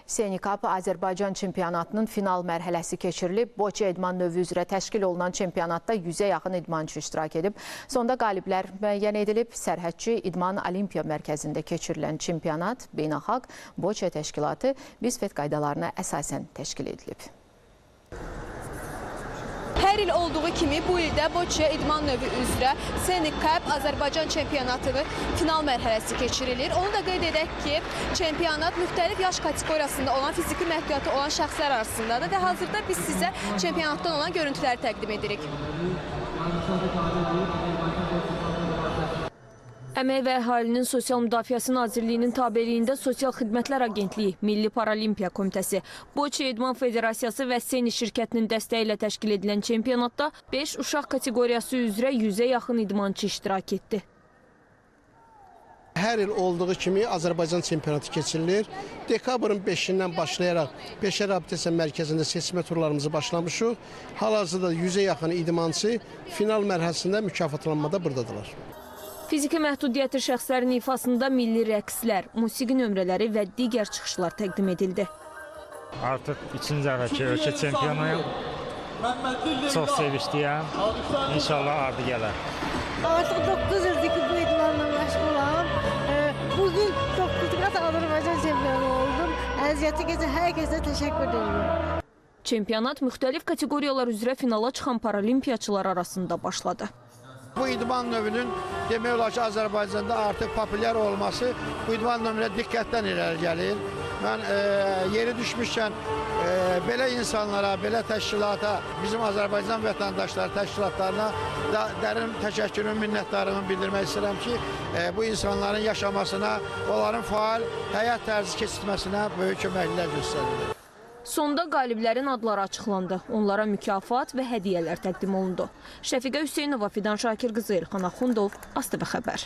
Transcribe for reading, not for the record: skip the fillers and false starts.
Seni Cup Azərbaycan çempionatının final mərhələsi keçirilib. Boça idman növü üzrə təşkil olunan çempionatda 100-ə yaxın idmançı iştirak edib. Sonda qaliblər müəyyən edilib. Sərhədçi İdman Olimpiya Mərkəzində keçirilən çempionat Beynəlxalq Boça Təşkilatı BİSFET qaydalarına əsasən təşkil edilib. Hər il olduğu kimi bu ildə Boça idman növü üzrə Seni Cup Azərbaycan çempionatının final mərhələsi keçirilir. Onu da qeyd edək ki, çempionat müxtəlif yaş kateqoriyasında olan, fiziki məhdudiyyəti olan şəxslər arasındadır və hazırda biz sizə çempionatdan olan görüntüləri təqdim edirik. Əmək və Əhalinin Sosial Müdafiəsi Nazirliyinin tabeliyində Sosial Xidmətlər Agentliyi, Milli Paralimpiya Komitəsi, Boça İdman Federasiyası və Seni şirkətinin dəstəyi ilə təşkil edilən çempionatda 5 uşaq kateqoriyası üzrə 100-ə yaxın idmançı iştirak etdi. Hər il olduğu kimi Azərbaycan çempionatı keçirilir. Dekabrın 5-dən başlayaraq Peşə Reabilitasiya Mərkəzində seçmə turlarımızı başlamışıq. Hal-hazırda 100-ə yaxın idmançı final mərhələsində mükafatlanmada buradadırlar. Fiziki məhdudiyyətli şəxslərin ifasında milli rəqslər, musiqi nömrələri və digər çıxışlar təqdim edildi. Artıq ikinci dəfə ki, ölkə çempionuyum. Çox sevinçliyəm. İnşallah ardı gələr. Artıq 9 ildir ki, bu idmanla məşğulam. Bugün 9 qat Azərbaycan çempionu oldum. Əziyyəti keçən hər kəsə təşəkkür edirəm. Çempionat müxtəlif kateqoriyalar üzrə finala çıxan paralimpiyaçılar arasında başladı. Bu idman növünün demək olar ki, Azərbaycanda artıq populyar olması bu idman növünə diqqətdən irəli gəlir. Mən yeri düşmüşkən belə insanlara, belə təşkilata, bizim Azərbaycan vətəndaşları təşkilatlarına da dərin təşəkkürümü, minnətdarımı bildirmək istəyirəm ki, bu insanların yaşamasına, onların faal həyat tərzi keçirməsinə böyük köməklər göstərilir. Sonda qaliblərin adları açıqlandı. Onlara mükafat və hədiyyələr təqdim olundu. Şəfiqə Hüseynova, Fidan Şakir qızı, Elxan Axundov, ASTV xəbər.